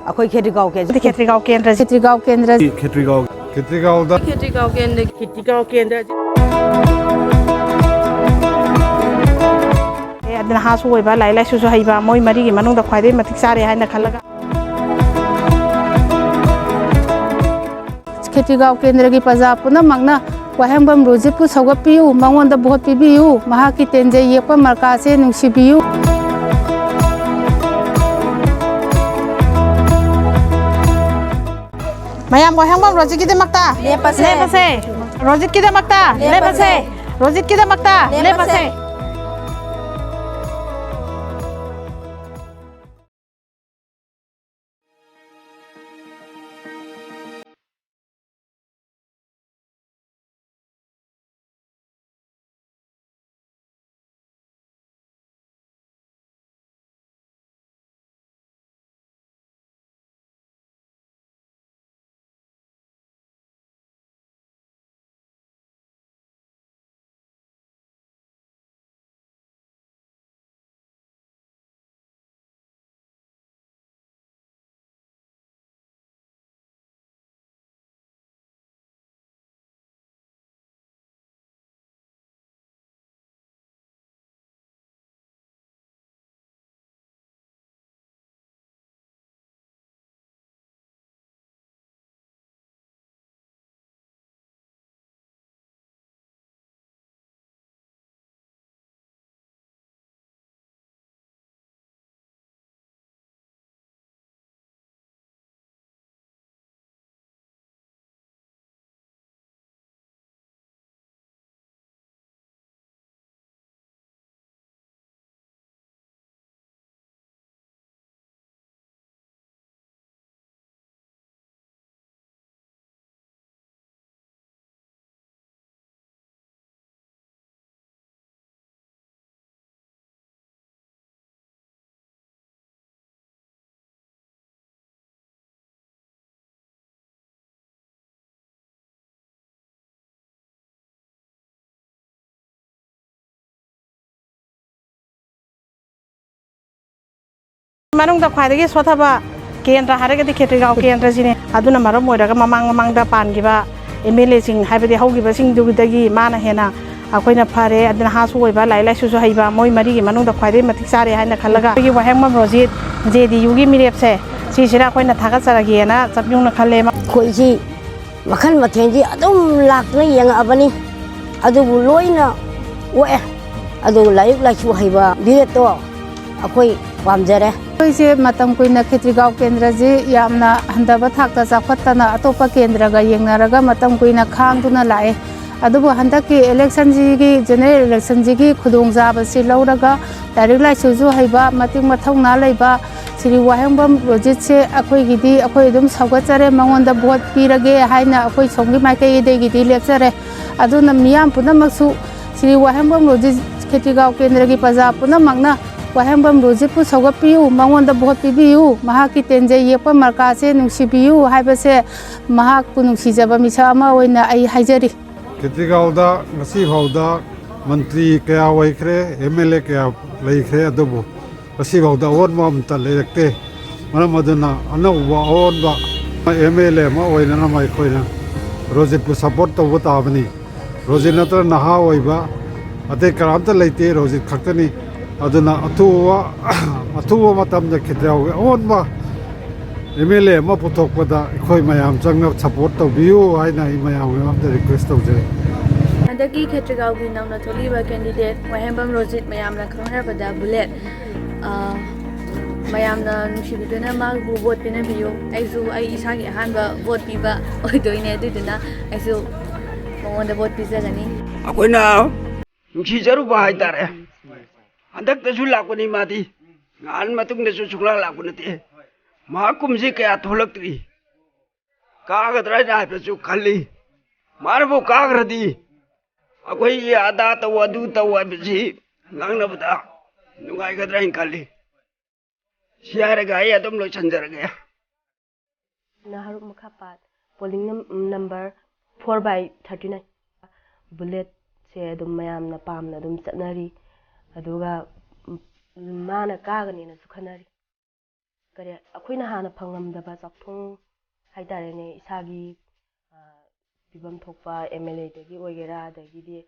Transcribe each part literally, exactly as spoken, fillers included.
ꯑꯩꯈꯣꯏ ꯈꯦꯇ꯭ꯔꯤꯒꯥꯎ ꯀꯦꯟꯗ꯭ꯔ, ꯈꯦꯇ꯭ꯔꯤꯒꯥꯎ ꯀꯦꯟꯗ꯭ꯔ, ꯈꯦꯇ꯭ꯔꯤꯒꯥꯎ ꯀꯦꯟꯗ꯭ꯔ, ꯈꯦꯇ꯭ꯔꯤꯒꯥꯎ, ꯈꯦꯇ꯭ꯔꯤꯒꯥꯎꯗ, ꯈꯦꯇ꯭ꯔꯤꯒꯥꯎ ꯀꯦꯟꯗ꯭ꯔ, ꯈꯦꯇ꯭ꯔꯤꯒꯥꯎ ꯀꯦꯟꯗ꯭ꯔ꯫ ꯑꯦ, ꯑꯗꯨ ꯅꯍꯥꯁꯨ ꯑꯣꯏꯕ, ꯂꯥꯏꯔꯤꯛ ꯂꯥꯏꯁꯨꯁꯨ ꯍꯩꯕ, ꯃꯣꯏ ꯃꯔꯤꯒꯤ ꯃꯅꯨꯡꯗ ꯈ꯭ꯋꯥꯏꯗꯒꯤ ꯃꯇꯤꯛ ꯆꯥꯔꯦ ꯍꯥꯏꯅ ꯈꯜꯂꯒ꯫ ꯈꯦꯇ꯭ꯔꯤꯒꯥꯎ ꯀꯦꯟꯗ꯭ꯔꯒꯤ ꯄ꯭ꯔꯖꯥ ꯄꯨꯝꯅꯃꯛꯅ ꯋꯥꯍꯦꯡꯕꯝ ꯔꯣꯖꯤꯠꯄꯨ ꯁꯧꯒꯠꯄꯤꯌꯨ, ꯃꯉꯣꯟꯗ ꯚꯣꯠ ꯄꯤꯕꯤꯌꯨ, ꯃꯍꯥꯛꯀꯤ ꯇꯦꯟꯖꯩ ꯌꯦꯛꯄ ꯃꯔꯀꯥꯁꯦ ꯅꯨꯡꯁꯤꯕꯤꯌꯨ꯫ ꯃꯌꯥꯝ ꯋꯥꯍꯦꯡꯕꯝ ꯔꯣꯖꯤꯠꯀꯤꯗꯃꯛꯇ ꯂꯦꯞꯄꯁꯦ꯫ ꯂꯦꯞꯄꯁꯦ꯫ ꯔꯣꯖꯤꯠꯀꯤꯗꯃꯛꯇ ꯂꯦꯞꯄꯁꯦ꯫ ꯂꯦꯞꯄꯁꯦ꯫ ꯔꯣꯖꯤꯠꯀꯤꯗꯃꯛꯇ ꯂꯦꯞꯄꯁꯦ꯫ ꯂꯦꯞꯄꯁꯦ꯫ ꯃꯅꯨꯡꯗ ꯈ꯭ꯋꯥꯏꯗꯒꯤ ꯁꯣꯠꯊꯕ ꯀꯦꯟꯗ꯭ꯔ ꯍꯥꯏꯔꯒꯗꯤ ꯈꯦꯇ꯭ꯔꯤꯒꯥꯎ ꯀꯦꯟꯗ꯭ꯔꯁꯤꯅꯦ꯫ ꯑꯗꯨꯅ ꯃꯔꯝ ꯑꯣꯏꯔꯒ ꯃꯃꯥꯡ ꯃꯃꯥꯡꯗ ꯄꯥꯟꯈꯤꯕ ꯑꯦꯝ ꯑꯦꯜ ꯑꯦꯁꯤꯡ, ꯍꯥꯏꯕꯗꯤ ꯍꯧꯈꯤꯕꯁꯤꯡꯗꯨꯗꯒꯤ ꯃꯥꯅ ꯍꯦꯟꯅ ꯑꯩꯈꯣꯏꯅ ꯐꯔꯦ꯫ ꯑꯗꯨ ꯅꯍꯥꯁꯨ ꯑꯣꯏꯕ, ꯂꯥꯏꯔꯤꯛ ꯂꯥꯏꯁꯨꯁꯨ ꯍꯩꯕ, ꯃꯣꯏ ꯃꯔꯤꯒꯤ ꯃꯅꯨꯡꯗ ꯈ꯭ꯋꯥꯏꯗꯒꯤ ꯃꯇꯤꯛ ꯆꯥꯔꯦ ꯍꯥꯏꯅ ꯈꯜꯂꯒ ꯑꯩꯈꯣꯏꯒꯤ ꯋꯥꯍꯦꯡꯕꯝ ꯔꯣꯖꯤꯠ ꯖꯦ ꯗꯤ ꯌꯨꯒꯤ ꯃꯤꯔꯦꯞꯁꯦ ꯁꯤꯁꯤꯗ ꯑꯩꯈꯣꯏꯅ ꯊꯥꯒꯠꯆꯔꯒꯦꯅ ꯆꯞ ꯌꯨꯡꯅ ꯈꯜꯂꯦ꯫ ꯑꯩꯈꯣꯏꯁꯤ ꯃꯈꯜ ꯃꯊꯦꯜꯁꯤ ꯑꯗꯨꯝ ꯂꯥꯛꯇꯨꯅ ꯌꯦꯡꯉꯛꯑꯕꯅꯤ꯫ ꯑꯗꯨꯕꯨ ꯂꯣꯏꯅ ꯑꯣꯛꯑꯦ꯫ ꯑꯗꯨ ꯂꯥꯏꯔꯤꯛ ꯂꯥꯏꯁꯨ ꯍꯩꯕ ꯕꯤꯔꯦꯠꯇꯣ ꯑꯩꯈꯣꯏ ꯄꯥꯝꯖꯔꯦ꯫ ꯑꯩꯈꯣꯏꯁꯦ ꯃꯇꯝ ꯀꯨꯏꯅ ꯈꯦꯇ꯭ꯔꯤꯒꯥꯎ ꯀꯦꯟꯗ꯭ꯔꯁꯤ ꯌꯥꯝꯅ ꯍꯟꯊꯕ ꯊꯥꯛꯇ ꯆꯥꯎꯈꯠꯇꯅ ꯑꯇꯣꯞꯄ ꯀꯦꯟꯗ꯭ꯔꯒ ꯌꯦꯡꯅꯔꯒ ꯃꯇꯝ ꯀꯨꯏꯅ ꯈꯥꯡꯗꯨꯅ ꯂꯥꯛꯑꯦ꯫ ꯑꯗꯨꯕꯨ ꯍꯟꯗꯛꯀꯤ ꯏꯂꯦꯛꯁꯟꯁꯤꯒꯤ, ꯖꯦꯅꯔꯦꯜ ꯏꯂꯦꯛꯁꯟꯁꯤꯒꯤ ꯈꯨꯗꯣꯡꯆꯥꯕꯁꯤ ꯂꯧꯔꯒ ꯂꯥꯏꯔꯤꯛ ꯂꯥꯏꯁꯨꯁꯨ ꯍꯩꯕ, ꯃꯇꯤꯛ ꯃꯊꯧꯅꯥ ꯂꯩꯕ ꯁ꯭ꯔꯤ ꯋꯥꯍꯦꯡꯕꯝ ꯔꯣꯖꯤꯠꯁꯦ ꯑꯩꯈꯣꯏꯒꯤꯗꯤ, ꯑꯩꯈꯣꯏ ꯑꯗꯨꯝ ꯁꯧꯒꯠꯆꯔꯦ꯫ ꯃꯉꯣꯟꯗ ꯚꯣꯠ ꯄꯤꯔꯒꯦ ꯍꯥꯏꯅ ꯑꯩꯈꯣꯏ ꯁꯣꯝꯒꯤ ꯃꯥꯏꯀꯩꯗꯒꯤꯗꯤ ꯂꯦꯞꯆꯔꯦ꯫ ꯑꯗꯨꯅ ꯃꯤꯌꯥꯝ ꯄꯨꯝꯅꯃꯛꯁꯨ ꯁ꯭ꯔꯤ ꯋꯥꯍꯦꯡꯕꯝ ꯔꯣꯖꯤꯠ, ꯈꯦꯇ꯭ꯔꯤꯒꯥꯎ ꯀꯦꯟꯗ꯭ꯔꯒꯤ ꯄ꯭ꯔꯖꯥ ꯄꯨꯝꯅꯃꯛꯅ ꯋꯥꯍꯦꯡꯕꯝ ꯔꯣꯖꯤꯠꯄꯨ ꯁꯧꯒꯠꯄꯤꯌꯨ, ꯃꯉꯣꯟꯗ ꯚꯣꯠ ꯄꯤꯕꯤꯌꯨ, ꯃꯍꯥꯛꯀꯤ ꯇꯦꯟꯖꯩ ꯌꯦꯛꯄ ꯃꯔꯀꯥꯁꯦ ꯅꯨꯡꯁꯤꯕꯤꯌꯨ ꯍꯥꯏꯕꯁꯦ ꯃꯍꯥꯛꯄꯨ ꯅꯨꯡꯁꯤꯖꯕ ꯃꯤꯁꯛ ꯑꯃ ꯑꯣꯏꯅ ꯑꯩ ꯍꯥꯏꯖꯔꯤ꯫ ꯈꯦꯇ꯭ꯔꯤꯒꯥꯎꯗ ꯉꯁꯤ ꯐꯥꯎꯗ ꯃꯟꯇ꯭ꯔꯤ ꯀꯌꯥ ꯑꯣꯏꯈ꯭ꯔꯦ, ꯑꯦꯝ ꯑꯦꯜ ꯑꯦ ꯀꯌꯥ ꯂꯩꯈ꯭ꯔꯦ, ꯑꯗꯨꯕꯨ ꯉꯁꯤ ꯐꯥꯎꯗ ꯑꯑꯣꯟꯕ ꯑꯃꯠꯇ ꯂꯩꯔꯛꯇꯦ꯫ ꯃꯔꯝ ꯑꯗꯨꯅ ꯑꯅꯧꯕ ꯑꯑꯣꯟꯕ ꯑꯦꯝ ꯑꯦꯜ ꯑꯦ ꯑꯃ ꯑꯣꯏꯅꯅꯕ ꯑꯩꯈꯣꯏꯅ ꯔꯣꯖꯤꯠꯄꯨ ꯁꯄꯣꯔꯠ ꯇꯧꯕ ꯇꯥꯕꯅꯤ꯫ ꯔꯣꯖꯤꯠ ꯅꯠꯇ꯭ꯔ ꯅꯍꯥ ꯑꯣꯏꯕ ꯑꯇꯩ ꯀꯅꯥꯝꯇ ꯂꯩꯇꯦ, ꯔꯣꯖꯤꯠ ꯈꯛꯇꯅꯤ꯫ ꯑꯗꯨꯅ ꯑꯊꯨꯕ, ꯑꯊꯨꯕ ꯃꯇꯝꯗ ꯈꯦꯇ꯭ꯔꯤꯒꯥꯎꯒꯤ ꯑꯑꯣꯟꯕ ꯑꯦꯝ ꯑꯦꯜ ꯑꯦ ꯑꯃ ꯄꯨꯊꯣꯛꯄꯗ ꯑꯩꯈꯣꯏ ꯃꯌꯥꯝ ꯆꯪꯅ ꯁꯄꯣꯔꯠ ꯇꯧꯕꯤꯌꯨ ꯍꯥꯏꯅ ꯑꯩ ꯃꯌꯥꯝꯒꯤ ꯃꯃꯥꯡꯗ ꯔꯤꯀ꯭ꯋꯦꯁ ꯇꯧꯖꯔꯤ꯫ ꯍꯟꯗꯛꯀꯤ ꯈꯦꯇ꯭ꯔꯤꯒꯥꯎꯒꯤ ꯅꯧꯅ ꯊꯣꯛꯂꯤꯕ ꯀꯦꯟꯗꯤꯗꯦꯠ ꯋꯥꯍꯦꯡꯕꯝ ꯔꯣꯖꯤꯠ, ꯃꯌꯥꯝꯅ ꯈꯪꯅꯔꯕꯗ ꯕꯨꯂꯦꯠ, ꯑ, ꯃꯌꯥꯝꯅ ꯅꯨꯡꯁꯤꯕꯤꯗꯨꯅ ꯃꯥꯕꯨ ꯚꯣꯠ ꯄꯤꯅꯕꯤꯌꯨ꯫ ꯑꯩꯁꯨ ꯑꯩ ꯏꯁꯥꯒꯤ ꯑꯍꯥꯟꯕ ꯚꯣꯠ ꯄꯤꯕ ꯑꯣꯏꯗꯣꯏꯅꯦ, ꯑꯗꯨꯗꯨꯅ ꯑꯩꯁꯨ ꯃꯉꯣꯟꯗ ꯚꯣꯠ ꯄꯤꯖꯒꯅꯤ꯫ ꯑꯩꯈꯣꯏꯅ ꯅꯨꯡꯁꯤꯖꯔꯨꯕ ꯍꯥꯏꯇꯥꯔꯦ꯫ ꯍꯟꯗꯛꯇꯁꯨ ꯂꯥꯛꯄꯅꯤ ꯃꯥꯗꯤ, ꯅꯍꯥꯟ ꯃꯇꯨꯡꯗꯁꯨ ꯁꯨꯡꯂꯥꯛ ꯂꯥꯛꯄ ꯅꯠꯇꯦ꯫ ꯃꯍꯥꯛ ꯀꯨꯝꯁꯤ ꯀꯌꯥ ꯊꯣꯛꯂꯛꯇ꯭ꯔꯤ꯫ ꯀꯥꯒꯗ꯭ꯔꯥ ꯍꯥꯏꯅ ꯍꯥꯏꯐꯦꯠꯁꯨ ꯈꯜꯂꯤ꯫ ꯃꯥꯅꯕꯨ ꯀꯥꯈ꯭ꯔꯗꯤ ꯑꯩꯈꯣꯏꯒꯤ ꯑꯗꯥ ꯇꯧ, ꯑꯗꯨ ꯇꯧ ꯍꯥꯏꯕꯁꯤ ꯉꯥꯡꯅꯕꯗ ꯅꯨꯡꯉꯥꯏꯒꯗ꯭ꯔꯥ ꯍꯥꯏꯅ ꯈꯜꯂꯤ꯫ ꯁꯤ ꯍꯥꯏꯔꯒ ꯑꯩ ꯑꯗꯨꯝ ꯂꯣꯏꯁꯤꯟꯖꯔꯒꯦ꯫ ꯅꯍꯥꯔꯨꯞ ꯃꯈꯥ ꯄꯥꯠ, ꯄꯣꯂꯤꯡ ꯅꯝ-, number four by thirty nine꯫ ꯕꯨꯂꯦꯠꯁꯦ ꯑꯗꯨꯝ ꯃꯌꯥꯝꯅ ꯄꯥꯝꯅ ꯑꯗꯨꯝ ꯆꯠꯅꯔꯤ, ꯑꯗꯨꯒ, ꯎꯝ, ꯃꯥꯅ ꯀꯥꯒꯅꯦꯅꯁꯨ ꯈꯟꯅꯔꯤ꯫ ꯀꯔꯤ, ꯑꯩꯈꯣꯏꯅ ꯍꯥꯟꯅ ꯐꯪꯉꯝꯗꯕ ꯆꯥꯛꯊꯨꯡ ꯍꯥꯏꯇꯥꯔꯦꯅꯦ, ꯏꯁꯥꯒꯤ, ꯑ, ꯄꯤꯐꯝ ꯊꯣꯛꯄ ꯑꯦꯝ ꯑꯦꯜ ꯑꯦꯗꯒꯤ ꯑꯣꯏꯒꯦꯔꯥ, ꯑꯗꯒꯤꯗꯤ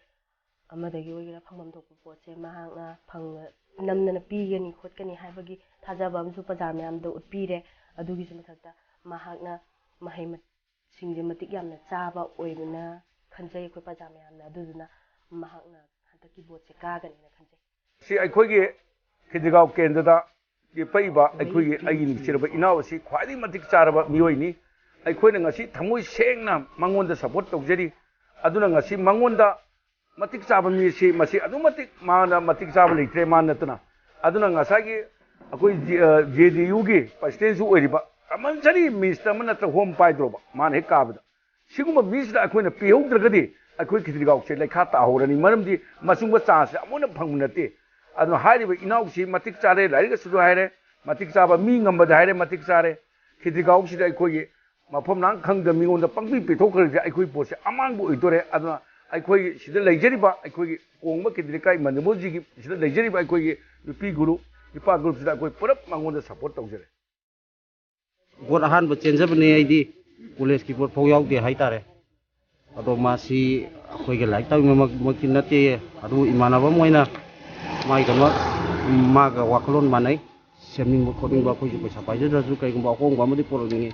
ꯑꯃꯗꯒꯤ ꯑꯣꯏꯒꯦꯔꯥ, ꯐꯪꯐꯝ ꯊꯣꯛꯄ ꯄꯣꯠꯁꯦ ꯃꯍꯥꯛꯅ ꯐꯪ-, ꯅꯝꯗꯅ ꯄꯤꯒꯅꯤ ꯈꯣꯠꯀꯅꯤ ꯍꯥꯏꯕꯒꯤ ꯊꯥꯖꯕ ꯑꯃꯁꯨ ꯄ꯭ꯔꯖꯥ ꯃꯌꯥꯝꯗ ꯎꯠꯄꯤꯔꯦ꯫ ꯑꯗꯨꯒꯤꯁꯨ ꯃꯊꯛꯇ ꯃꯍꯥꯛꯅ ꯃꯍꯩ ꯃꯁꯤꯡꯁꯦ ꯃꯇꯤꯛ ꯌꯥꯝꯅ ꯆꯥꯕ ꯑꯣꯏꯕꯅ ꯈꯟꯖꯩ ꯑꯩꯈꯣꯏ ꯄ꯭ꯔꯖꯥ ꯃꯌꯥꯝꯅ꯫ ꯑꯗꯨꯗꯨꯅ ꯃꯍꯥꯛꯅ ꯍꯟꯗꯛꯀꯤ ꯚꯣꯠꯁꯦ ꯀꯥꯒꯅꯤꯅ ꯈꯟꯖꯩ꯫ ꯁꯤ ꯑꯩꯈꯣꯏꯒꯤ ꯈꯦꯇ꯭ꯔꯤꯒꯥꯎ ꯀꯦꯟꯗ꯭ꯔꯗ ꯄꯛꯏꯕ ꯑꯩꯈꯣꯏꯒꯤ, ꯑꯩꯒꯤ ꯅꯨꯡꯁꯤꯔꯕ ꯏꯅꯥꯎ ꯑꯁꯤ ꯈ꯭ꯋꯥꯏꯗꯒꯤ ꯃꯇꯤꯛ ꯆꯥꯔꯕ ꯃꯤꯑꯣꯏꯅꯤ꯫ ꯑꯩꯈꯣꯏꯅ ꯉꯁꯤ ꯊꯃꯣꯏ ꯁꯦꯡꯅ ꯃꯉꯣꯟꯗ ꯁꯄꯣꯔꯠ ꯇꯧꯖꯔꯤ꯫ ꯑꯗꯨꯅ ꯉꯁꯤ ꯃꯉꯣꯟꯗ ꯃꯇꯤꯛ ꯆꯥꯕ ꯃꯤ ꯑꯁꯤ, ꯃꯁꯤ ꯑꯗꯨꯛ ꯃꯇꯤꯛ ꯃꯥꯅ ꯃꯇꯤꯛ ꯆꯥꯕ ꯂꯩꯇ꯭ꯔꯦ, ꯃꯥ ꯅꯠꯇꯅ꯫ ꯑꯗꯨꯅ ꯉꯁꯥꯏꯒꯤ ꯑꯩꯈꯣꯏ ꯖꯦ ꯗꯤ ꯌꯨꯒꯤ ꯄ꯭ꯔꯁꯤꯗꯦꯟꯁꯨ ꯑꯣꯏꯔꯤꯕ ꯀꯃꯟꯁꯔꯤ ꯃꯤꯅꯤꯁꯇꯔ ꯑꯃ ꯅꯠꯇ꯭ꯔ ꯍꯣꯝ ꯄꯥꯏꯗ꯭ꯔꯣꯕ ꯃꯥꯅ ꯍꯦꯛ ꯀꯥꯕꯗ? ꯁꯤꯒꯨꯝꯕ ꯃꯤꯁꯤꯗ ꯑꯩꯈꯣꯏꯅ ꯄꯤꯍꯧꯗ꯭ꯔꯒꯗꯤ ꯑꯩꯈꯣꯏ ꯈꯦꯇ꯭ꯔꯤꯒꯥꯎꯁꯦ ꯂꯩꯈꯥ ꯇꯥꯍꯧꯔꯅꯤ꯫ ꯃꯔꯝꯗꯤ ꯃꯁꯤꯒꯨꯝꯕ ꯆꯥꯟꯁꯁꯦ ꯑꯃꯨꯛ ꯍꯟꯅ ꯐꯪꯕ ꯅꯠꯇꯦ꯫ ꯑꯗꯨꯅ ꯍꯥꯏꯔꯤꯕ ꯏꯅꯥꯎꯁꯤ ꯃꯇꯤꯛ ꯆꯥꯔꯦ, ꯂꯥꯏꯔꯤꯛ ꯂꯥꯏꯁꯨꯗ ꯍꯥꯏꯔꯦ, ꯃꯇꯤꯛ ꯆꯥꯕ ꯃꯤ ꯉꯝꯕꯗ ꯍꯥꯏꯔꯦ, ꯃꯇꯤꯛ ꯆꯥꯔꯦ꯫ ꯈꯦꯇ꯭ꯔꯤꯒꯥꯎꯁꯤꯗ ꯑꯩꯈꯣꯏꯒꯤ ꯃꯐꯝ ꯃꯔꯥꯡ ꯈꯪꯗꯕ ꯃꯤꯉꯣꯟꯗ ꯄꯪꯄꯤ ꯄꯤꯊꯣꯛꯈ꯭ꯔꯗꯤ ꯑꯩꯈꯣꯏ ꯄꯣꯠꯁꯦ ꯑꯃꯥꯡꯕ ꯑꯣꯏꯗꯣꯔꯦ꯫ ꯑꯗꯨꯅ ꯑꯩꯈꯣꯏ ꯁꯤꯗ ꯂꯩꯖꯔꯤꯕ ꯑꯩꯈꯣꯏꯒꯤ ꯀꯣꯡꯕ ꯈꯦꯇ꯭ꯔꯤ ꯂꯩꯀꯥꯏ ꯃꯅꯤꯄꯨꯔꯁꯤꯒꯤ ꯁꯤꯗ ꯂꯩꯖꯔꯤꯕ ꯑꯩꯈꯣꯏꯒꯤ ꯅꯨꯄꯤ ꯒ꯭ꯔꯨꯞ, ꯅꯨꯄꯥ ꯒ꯭ꯔꯨꯞꯁꯤꯗ ꯑꯩꯈꯣꯏ ꯄꯨꯂꯞ ꯃꯉꯣꯟꯗ ꯁꯄꯣꯔꯠ ꯇꯧꯖꯔꯦ꯫ ꯚꯣꯠ ꯑꯍꯥꯟꯕ ꯆꯦꯟꯖꯕꯅꯦ ꯑꯩꯗꯤ꯫ ꯀꯣꯂꯦꯖꯀꯤ ꯚꯣꯠ ꯐꯥꯎ ꯌꯥꯎꯗꯦ ꯍꯥꯏꯇꯥꯔꯦ꯫ ꯑꯗꯣ ꯃꯥꯁꯤ ꯑꯩꯈꯣꯏꯒ ꯂꯥꯏꯔꯤꯛ ꯇꯝꯃꯤꯟꯅꯕꯃꯛꯇꯤ ꯅꯠꯇꯦ꯫ ꯑꯗꯨꯕꯨ ꯏꯃꯥꯟꯅꯕ ꯑꯃ ꯑꯣꯏꯅ ꯃꯥꯒꯤꯗꯃꯛ ꯃꯥꯒ ꯋꯥꯈꯜꯂꯣꯟ ꯃꯥꯟꯅꯩ꯫ ꯁꯦꯝꯅꯤꯡꯕ ꯈꯣꯠꯅꯤꯡꯕ ꯑꯩꯈꯣꯏꯁꯨ ꯄꯩꯁꯥ ꯄꯥꯏꯖꯗ꯭ꯔꯁꯨ ꯀꯩꯒꯨꯝꯕ ꯑꯍꯣꯡꯕ ꯑꯃꯗꯤ ꯄꯨꯔꯛꯅꯤꯡꯉꯤ꯫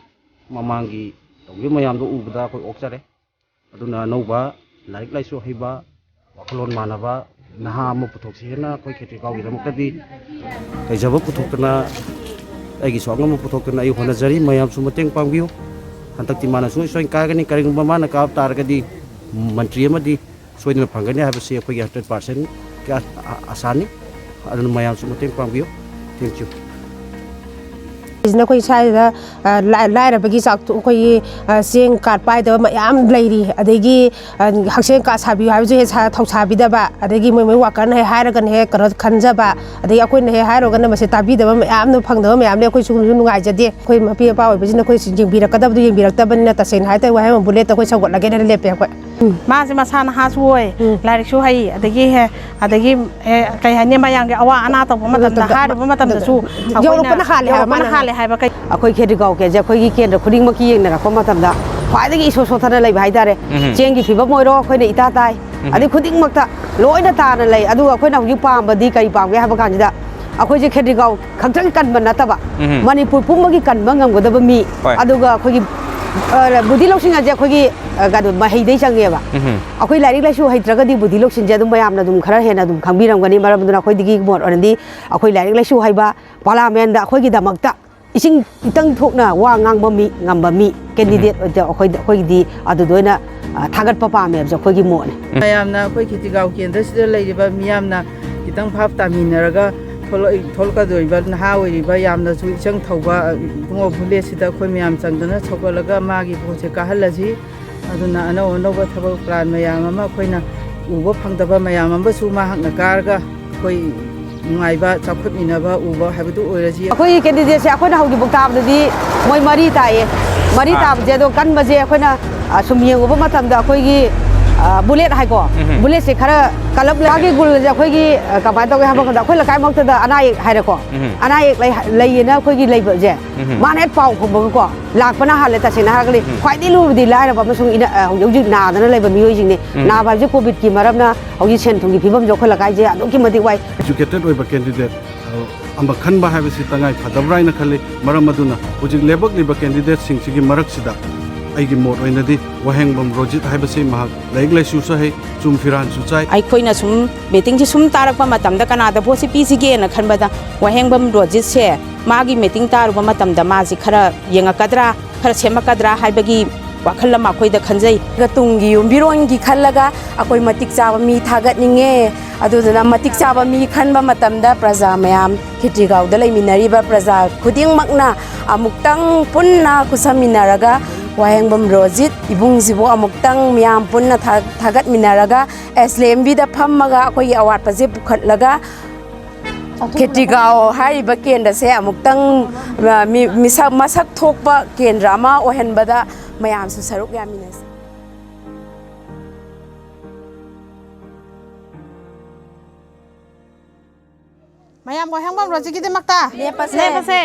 ꯃꯃꯥꯡꯒꯤ ꯇꯧꯈꯤꯕ ꯃꯌꯥꯝꯗꯣ ꯎꯕꯗ ꯑꯩꯈꯣꯏ ꯑꯣꯛꯆꯔꯦ꯫ ꯑꯗꯨꯅ ꯑꯅꯧꯕ ꯂꯥꯏꯔꯤꯛ ꯂꯥꯏꯁꯨ ꯍꯩꯕ, ꯋꯥꯈꯜꯂꯣꯟ ꯃꯥꯟꯅꯕ ꯅꯍꯥ ꯑꯃ ꯄꯨꯊꯣꯛꯁꯤ ꯍꯥꯏꯅ ꯑꯩꯈꯣꯏ ꯈꯦꯇ꯭ꯔꯤꯒꯥꯎꯒꯤꯗꯃꯛꯇꯗꯤ ꯂꯩꯖꯕ ꯄꯨꯊꯣꯛꯇꯅ, ꯑꯩꯒꯤꯁꯨ ꯑꯉꯝꯕ ꯄꯨꯊꯣꯛꯇꯅ ꯑꯩ ꯍꯣꯠꯅꯖꯔꯤ꯫ ꯃꯌꯥꯝꯁꯨ ꯃꯇꯦꯡ ꯄꯥꯡꯕꯤꯌꯨ꯫ ꯍꯟꯗꯛꯇꯤ ꯃꯥꯅ ꯁꯨꯡꯁꯣꯏ ꯁꯣꯏꯗꯅ ꯀꯥꯒꯅꯤ꯫ ꯀꯔꯤꯒꯨꯝꯕ ꯃꯥꯅ ꯀꯥꯕ ꯇꯥꯔꯒꯗꯤ ꯃꯟꯇ꯭ꯔꯤ ꯑꯃꯗꯤ ꯁꯣꯏꯗꯅ ꯐꯪꯒꯅꯤ ꯍꯥꯏꯕꯁꯤ ꯑꯩꯈꯣꯏꯒꯤ ꯍꯟꯗ꯭ꯔꯦꯠ ꯄꯥꯔꯁꯦꯟ ꯑꯁꯥꯅꯤ꯫ ꯑꯗꯨꯅ ꯃꯌꯥꯝꯁꯨ ꯃꯇꯦꯡ ꯄꯥꯡꯕꯤꯌꯨ꯫ Thank you꯫ ꯁꯤꯁꯤꯅ ꯑꯩꯈꯣꯏ ꯁ꯭ꯋꯥꯏꯗ, ꯑ, ꯂꯥꯏ-, ꯂꯥꯏꯔꯕꯒꯤ ꯆꯥꯛ-, ꯑꯩꯈꯣꯏꯒꯤ, ꯑ, ꯆꯦꯡ ꯀꯥꯔꯗ ꯄꯥꯏꯗꯕ ꯃꯌꯥꯝ ꯂꯩꯔꯤ꯫ ꯑꯗꯒꯤ, ꯑ, ꯍꯛꯁꯦꯜ ꯀꯥꯔꯗ ꯁꯥꯕꯤꯌꯨ ꯍꯥꯏꯕꯁꯨ ꯍꯦꯛ ꯁꯥ-, ꯊꯧꯁꯥꯕꯤꯗꯕ꯫ ꯑꯗꯒꯤ ꯃꯣꯏ ꯃꯣꯏ ꯋꯥꯀꯔꯅ ꯍꯦꯛ ꯍꯥꯏꯔꯒꯅ ꯍꯦꯛ ꯀꯩꯅꯣ ꯈꯟꯖꯕ꯫ ꯑꯗꯒꯤ ꯑꯩꯈꯣꯏꯅ ꯍꯦꯛ ꯍꯥꯏꯔꯨꯔꯒꯅ ꯃꯁꯤ ꯇꯥꯕꯤꯗꯕ ꯃꯌꯥꯝꯅ ꯐꯪꯗꯕ ꯃꯌꯥꯝ ꯂꯩ꯫ ꯑꯩꯈꯣꯏꯁꯨ ꯅꯨꯡꯉꯥꯏꯖꯗꯦ꯫ ꯑꯩꯈꯣꯏ ꯃꯄꯤ ꯃꯄꯥ ꯑꯣꯏꯕꯁꯤꯡꯅ ꯑꯩꯈꯣꯏ ꯌꯦꯡꯕꯤꯔꯛꯀꯗꯕꯗꯨ ꯌꯦꯡꯕꯤꯔꯛꯇꯕꯅꯤꯅ ꯇꯁꯦꯡꯅ ꯍꯥꯏ ꯇꯥꯔꯦ ꯋꯥꯍꯦꯡꯕꯝ ꯕꯨꯂꯦꯠꯇ ꯑꯩꯈꯣꯏ ꯁꯧꯒꯠꯂꯒꯦꯅ ꯂꯦꯞꯄꯦ ꯑꯩꯈꯣꯏ꯫ ꯃꯥꯁꯦ ꯃꯁꯥ ꯅꯍꯥꯁꯨ ꯑꯣꯏ, ꯎꯝ꯫ ꯂꯥꯏꯔꯤꯛꯁꯨ ꯍꯩ, ꯑꯗꯒꯤ ꯍꯦ-, ꯑꯗꯒꯤ, ꯑꯦ, ꯀꯩ ꯍꯥꯏꯅꯤ, ꯃꯌꯥꯝꯒꯤ ꯑꯋꯥ ꯑꯅꯥ ꯇꯧꯕ ꯃꯇꯝꯗ, ꯃꯇꯝꯗ ꯍꯥꯏꯔꯨꯕ ꯃꯇꯝꯗꯁꯨ ꯑꯩꯈꯣꯏꯅ ꯌꯧꯔꯛꯄꯅ ꯍꯥꯜꯂꯦ ꯍꯥꯏꯕ ꯌꯧꯔꯛꯄꯅ ꯃꯥꯅ ꯍꯥꯜꯂꯦ ꯍꯥꯏꯕ ꯀꯩ- ꯑꯩꯈꯣꯏ ꯈꯦꯇ꯭ꯔꯤꯒꯥꯎ ꯀꯦꯟꯁꯦ ꯑꯩꯈꯣꯏꯒꯤ ꯀꯦꯟꯗ꯭ꯔ ꯈꯨꯗꯤꯡꯃꯛꯀꯤ ꯌꯦꯡꯅꯔꯛꯄ ꯃꯇꯝꯗ ꯈ꯭ꯋꯥꯏꯗꯒꯤ ꯏꯁꯣ ꯁꯣꯊꯅ ꯂꯩꯕ ꯍꯥꯏꯇꯥꯔꯦ꯫ ꯎꯝ꯫ ꯆꯦꯡꯒꯤ ꯐꯤꯕꯝ ꯑꯣꯏꯔꯣ, ꯑꯩꯈꯣꯏꯅ ꯏꯇꯥ ꯇꯥꯏ꯫ ꯎꯝ꯫ ꯑꯗꯩ ꯈꯨꯗꯤꯡꯃꯛꯇ ꯂꯣꯏꯅ ꯇꯥꯅ ꯂꯩ꯫ ꯑꯗꯨꯒ ꯑꯩꯈꯣꯏꯅ ꯍꯧꯖꯤꯛ ꯄꯥꯝꯕꯗꯤ ꯀꯔꯤ ꯄꯥꯝꯒꯦ ꯍꯥꯏꯕ ꯀꯥꯟꯁꯤꯗ, ꯑꯩꯈꯣꯏꯁꯦ ꯈꯦꯇ꯭ꯔꯤꯒꯥꯎ ꯈꯛꯇꯪ ꯀꯟꯕ ꯅꯠꯇꯕ, ꯎꯝ꯫ ꯃꯅꯤꯄꯨꯔ ꯄꯨꯝꯕꯒꯤ ꯀꯟꯕ ꯉꯝꯒꯗꯕ ꯃꯤ, ꯍꯣꯏ꯫ ꯑꯗꯨꯒ ꯑꯩꯈꯣꯏꯒꯤ, ꯑ, ꯕꯨꯙꯤ ꯂꯧꯁꯤꯡ ꯍꯥꯏꯁꯦ ꯑꯩꯈꯣꯏꯒꯤ, ꯑ, ꯀꯩꯅꯣ, ꯃꯍꯩꯗꯩ ꯆꯪꯉꯦꯕ꯫ ꯎꯝ꯫ ꯑꯩꯈꯣꯏ ꯂꯥꯏꯔꯤꯛ ꯂꯥꯏꯁꯨ ꯍꯩꯇ꯭ꯔꯒꯗꯤ ꯕꯨꯙꯤ ꯂꯧꯁꯤꯡꯁꯦ ꯑꯗꯨꯝ ꯃꯌꯥꯝꯅ ꯑꯗꯨꯝ ꯈꯔ ꯍꯦꯟꯅ ꯑꯗꯨꯝ ꯈꯪꯕꯤꯔꯝꯒꯅꯤ꯫ ꯃꯔꯝ ꯑꯗꯨꯅ ꯑꯩꯈꯣꯏꯗꯒꯤ ꯃꯣꯠ ꯑꯣꯏꯅꯗꯤ ꯑꯩꯈꯣꯏ ꯂꯥꯏꯔꯤꯛ ꯂꯥꯏꯁꯨ ꯍꯩꯕ ꯄꯥꯔꯂꯥꯃꯦꯟꯗ ꯑꯩꯈꯣꯏꯒꯤꯗꯃꯛꯇ ꯏꯁꯤꯡ ꯏꯇꯪ ꯊꯣꯛꯅ ꯋꯥ ꯉꯥꯡꯕ ꯃꯤ, ꯉꯝꯕ ꯃꯤ, ꯀꯦꯟꯗꯤꯗꯦꯠ ꯑꯣꯏꯅ ꯑꯩꯈꯣꯏꯗ, ꯑꯩꯈꯣꯏꯒꯤꯗꯤ ꯑꯗꯨꯗ ꯑꯣꯏꯅ, ꯑ, ꯊꯥꯒꯠꯄ ꯄꯥꯝꯃꯦ ꯍꯥꯏꯕꯁꯦ ꯑꯩꯈꯣꯏꯒꯤ ꯃꯣꯠꯅꯤ꯫ ꯃꯌꯥꯝꯅ ꯑꯩꯈꯣꯏ ꯈꯦꯇ꯭ꯔꯤꯒꯥꯎ ꯀꯦꯟꯗ꯭ꯔꯁꯤꯗ ꯂꯩꯔꯤꯕ ꯃꯤꯌꯥꯝꯅ ꯈꯤꯇꯪ ꯚꯥꯞ ꯇꯥꯃꯤꯟꯅꯔꯒ ꯊꯣꯛꯂꯛꯏ-, ꯊꯣꯛꯂꯛꯀꯗꯧꯔꯤꯕ ꯅꯍꯥ ꯑꯣꯏꯔꯤꯕ ꯌꯥꯝꯅꯁꯨ ꯏꯆꯪ ꯊꯧꯕ, ꯑ, ꯏꯕꯨꯡꯉꯣ ꯚꯨꯂꯦꯠꯁꯤꯗ ꯑꯩꯈꯣꯏ ꯃꯌꯥꯝ ꯆꯪꯗꯅ ꯁꯧꯒꯠꯂꯒ ꯃꯥꯒꯤ ꯚꯣꯠꯁꯦ ꯀꯥꯍꯜꯂꯁꯤ꯫ ꯑꯗꯨꯅ ꯑꯅꯧ ꯑꯅꯧꯕ ꯊꯕꯛ ꯄ꯭ꯂꯥꯟ ꯃꯌꯥꯝ ꯑꯃ ꯑꯩꯈꯣꯏꯅ ꯎꯕ ꯐꯪꯗꯕ ꯃꯌꯥꯝ ꯑꯃꯁꯨ ꯃꯍꯥꯛꯅ ꯀꯥꯔꯒ ꯑꯩꯈꯣꯏ ꯅꯨꯡꯉꯥꯏꯕ ꯆꯥꯎꯈꯠꯃꯤꯟꯅꯕ ꯎꯕ ꯍꯥꯏꯕꯗꯨ ꯑꯣꯏꯔꯁꯤ꯫ ꯑꯩꯈꯣꯏꯒꯤ ꯀꯦꯟꯗꯤꯗꯦꯠꯁꯦ ꯑꯩꯈꯣꯏꯅ ꯍꯧꯖꯤꯛꯐꯥꯎ ꯇꯥꯕꯗꯗꯤ ꯃꯣꯏ ꯃꯔꯤ ꯇꯥꯏꯌꯦ꯫ ꯃꯔꯤ ꯑꯥ꯫ ꯇꯥꯕꯁꯦ ꯑꯗꯣ ꯀꯟꯕꯁꯦ ꯑꯩꯈꯣꯏꯅ, ꯑ, ꯁꯨꯝ ꯌꯦꯡꯉꯨꯕ ꯃꯇꯝꯗ ꯑꯩꯈꯣꯏꯒꯤ, ꯑ, ꯕꯨꯂꯦꯠ ꯍꯥꯏꯀꯣ, ꯎꯝ꯫ ꯕꯨꯂꯦꯠꯁꯦ ꯈꯔ ꯀꯜꯂꯞ ꯂꯩ꯫ ꯃꯥꯒꯤ ꯒꯨꯜꯁꯦ ꯑꯩꯈꯣꯏꯒꯤ, ꯑ, ꯀꯃꯥꯏꯅ ꯇꯧꯒꯦ ꯍꯥꯏꯕ ꯃꯇꯝꯗ ꯑꯩꯈꯣꯏ ꯂꯩꯀꯥꯏꯃꯛꯇꯗ ꯑꯅꯥ ꯑꯌꯦꯛ ꯍꯥꯏꯔꯦꯀꯣ, ꯎꯝ꯫ ꯑꯅꯥ ꯑꯌꯦꯛ ꯂꯩ-, ꯂꯩꯌꯦꯅ ꯑꯩꯈꯣꯏꯒꯤ ꯂꯩꯕꯁꯦ, ꯎꯝ꯫ ꯃꯥꯅ ꯍꯦꯛ ꯄꯥꯎ ꯈꯨꯝꯕꯒꯀꯣ ꯂꯥꯛꯄꯅ ꯍꯥꯜꯂꯦ꯫ ꯇꯁꯦꯡꯅ ꯍꯥꯏꯔꯒꯗꯤ ꯎꯝ꯫ ꯈ꯭ꯋꯥꯏꯗꯒꯤ ꯂꯨꯕꯗꯤ ꯂꯥꯏꯔꯕ ꯑꯃꯁꯨꯡ ꯏꯅ-, ꯑ, ꯍꯧꯖꯤꯛ ꯍꯧꯖꯤꯛ ꯅꯥꯗꯅ ꯂꯩꯕ ꯃꯤꯑꯣꯏꯁꯤꯡꯅꯤ꯫ ꯎꯝ꯫ ꯅꯥꯕ ꯍꯥꯏꯕꯁꯦ ꯀꯣꯚꯤꯗꯀꯤ ꯃꯔꯝꯅ ꯍꯧꯖꯤꯛ ꯁꯦꯟ ꯊꯨꯝꯒꯤ ꯐꯤꯕꯝꯁꯦ ꯑꯩꯈꯣꯏ ꯂꯩꯀꯥꯏꯁꯦ ꯑꯗꯨꯛꯀꯤ ꯃꯇꯤꯛ ꯋꯥꯏ꯫ Educated ꯑꯣꯏꯕ candidate ꯑꯃ ꯈꯟꯕ ꯍꯥꯏꯕꯁꯤ ꯇꯉꯥꯏ ꯐꯗꯕ꯭ꯔꯥ ꯍꯥꯏꯅ ꯈꯜꯂꯤ꯫ ꯃꯔꯝ ꯑꯗꯨꯅ ꯍꯧꯖꯤꯛ ꯂꯦꯞꯄꯛꯂꯤꯕ candidateꯁꯤꯡꯁꯤꯒꯤ ꯃꯔꯛꯁꯤꯗ ꯑꯩꯒꯤ ꯃꯣꯠ ꯑꯣꯏꯅꯗꯤ ꯋꯥꯍꯦꯡꯕꯝ ꯔꯣꯖꯤꯠ ꯍꯥꯏꯕꯁꯤ ꯃꯍꯥꯛ ꯂꯥꯏꯔꯤꯛ ꯂꯥꯏꯁꯨꯁꯨ ꯍꯩ, ꯆꯨꯝ ꯐꯤꯔꯥꯟꯁꯨ ꯆꯥꯏ꯫ ꯑꯩꯈꯣꯏꯅ ꯁꯨꯝ meetingꯁꯤ ꯁꯨꯝ ꯇꯥꯔꯛꯄ ꯃꯇꯝꯗ ꯀꯅꯥꯗ ꯚꯣꯠꯁꯤ ꯄꯤꯁꯤꯒꯦꯅ ꯈꯟꯕꯗ ꯋꯥꯍꯦꯡꯕꯝ ꯔꯣꯖꯤꯠꯁꯦ ꯃꯥꯒꯤ meeting ꯇꯥꯔꯨꯕ ꯃꯇꯝꯗ ꯃꯥꯁꯤ ꯈꯔ ꯌꯦꯡꯉꯛꯀꯗ꯭ꯔꯥ, ꯈꯔ ꯁꯦꯝꯃꯛꯀꯗ꯭ꯔꯥ ꯍꯥꯏꯕꯒꯤ ꯋꯥꯈꯜ ꯑꯃ ꯑꯩꯈꯣꯏꯗ ꯈꯟꯖꯩ꯫ ꯇꯨꯡꯒꯤ ꯌꯨꯝꯕꯤꯔꯣꯟꯒꯤ ꯈꯜꯂꯒ ꯑꯩꯈꯣꯏ ꯃꯇꯤꯛ ꯆꯥꯕ ꯃꯤ ꯊꯥꯒꯠꯅꯤꯡꯉꯦ꯫ ꯑꯗꯨꯗꯨꯅ ꯃꯇꯤꯛ ꯆꯥꯕ ꯃꯤ ꯈꯟꯕ ꯃꯇꯝꯗ ꯄ꯭ꯔꯖꯥ ꯃꯌꯥꯝ, ꯈꯦꯇ꯭ꯔꯤꯒꯥꯎꯗ ꯂꯩꯃꯤꯟꯅꯔꯤꯕ ꯄ꯭ꯔꯖꯥ ꯈꯨꯗꯤꯡꯃꯛꯅ ꯑꯃꯨꯛꯇꯪ ꯄꯨꯟꯅ ꯈꯨꯠꯁꯝꯃꯤꯟꯅꯔꯒ ꯋꯥꯍꯦꯡꯕꯝ ꯔꯣꯖꯤꯠ ꯏꯕꯨꯡꯁꯤꯕꯨ ꯑꯃꯨꯛꯇꯪ ꯃꯤꯌꯥꯝ ꯄꯨꯟꯅ ꯊꯥ-, ꯊꯥꯒꯠꯃꯤꯟꯅꯔꯒ ꯑꯦꯁꯂꯦꯝꯕꯤꯗ ꯐꯝꯃꯒ ꯑꯩꯈꯣꯏꯒꯤ ꯑꯋꯥꯠꯄꯁꯦ ꯄꯨꯈꯠꯂꯒ ꯈꯦꯇ꯭ꯔꯤꯒꯥꯎ ꯍꯥꯏꯔꯤꯕ ꯀꯦꯟꯗ꯭ꯔꯁꯦ ꯑꯃꯨꯛꯇꯪ, ꯑ, ꯃꯤ-, ꯃꯤꯁꯛ, ꯃꯁꯛ ꯊꯣꯛꯄ ꯀꯦꯟꯗ꯭ꯔ ꯑꯃ ꯑꯣꯏꯍꯟꯕꯗ ꯃꯌꯥꯝꯁꯨ ꯁꯔꯨꯛ ꯌꯥꯃꯤꯟꯅꯁꯤ꯫ ꯃꯌꯥꯝ ꯋꯥꯍꯦꯡꯕꯝ ꯔꯣꯖꯤꯠꯀꯤꯗꯃꯛꯇ ꯂꯦꯞꯄꯁꯦ꯫ ꯂꯦꯞꯄꯁꯦ꯫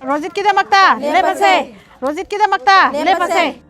ꯔꯣꯖꯤꯠꯀꯤꯗꯃꯛꯇ ꯂꯦꯞꯄꯁꯦ꯫ ꯂꯦꯞꯄꯁꯦ꯫ ꯔꯣꯖꯤꯠꯀꯤꯗꯃꯛꯇ ꯂꯦꯞꯄꯁꯦ꯫ ꯂꯦꯞꯄꯁꯦ꯫